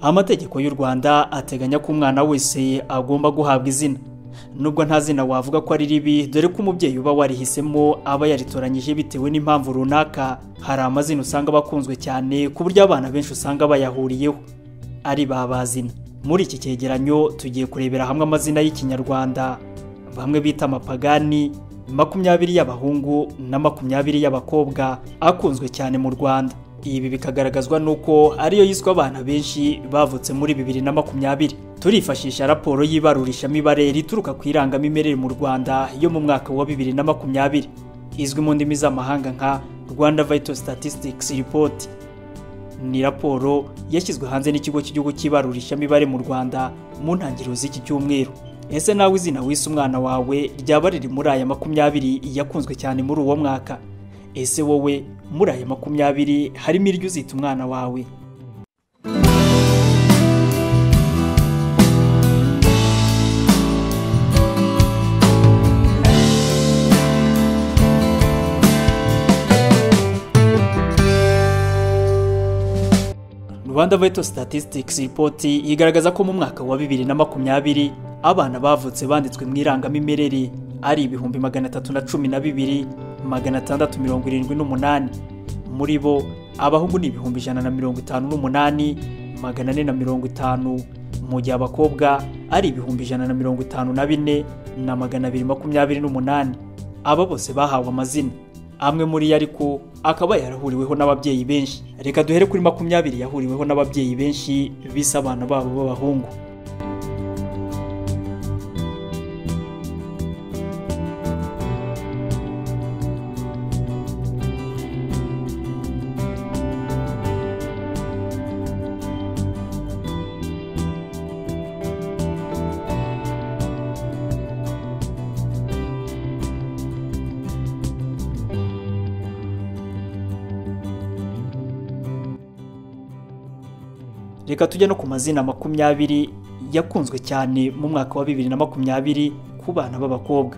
Amategeko y'u Rwanda ateganya ko umwana wese agomba guhabwa izina. Nubwo nta zina wavuga ko ari ribi, dore ko umubyeyi uba warihisemo aba yaritoranyije bitewe n'impamvu runaka, hari amazina usanga bakunzwe cyane ku buryo abana benshi usanga bayahuriyeho ari babazina. Muri iki cyegeranyo tugiye kurebera hamwe amazina y'Ikinyarwanda bamwe bita amapagani, 20 y'abahungu na 20 y'abakobwa akunzwe cyane mu Rwanda. Ibi bikagaragazwa nuko ariyo yiswe abana benshi bavutse muri 2020. Turifashisha raporo y'ibarurishamibare rituruka ku irangamimerere mu Rwanda yo mu mwaka wa 2020 izwi mu ndimi z'amahanga nka Rwanda Vital Statistics Report. Ni raporo yashyizwe hanze n'ikigo cy'igihugu cy'ibarurishamibare mu Rwanda mu ntangiriro z'iki cyumweru. Ese nawe izina wise umwana wawe ryaba riri muri aya 20 yakunzwe cyane muri uwo mwaka? Ese wowe muri aya 20 harimo iryo uzita umwana wawe? Rwanda Vital Statistics Report igaragaza ko mu mwaka wa 2020 abana bavutse banditswe mu irangamimerere ari 312,678. Muri bo abahungu ni 158,450, mu gihe abakobwa ari 154,228. Aba bose bahawe amazina, amwe muri yo ariko akaba yarahuriweho n'ababyeyi benshi. Reka duhere kuri 20 yahuriweho n'ababyeyi benshi bise abana babo b'abahungu. Reka tujye no ku mazina 20 yakunzwe cyane mu mwaka wa 2020 ku bana b'abakobwa.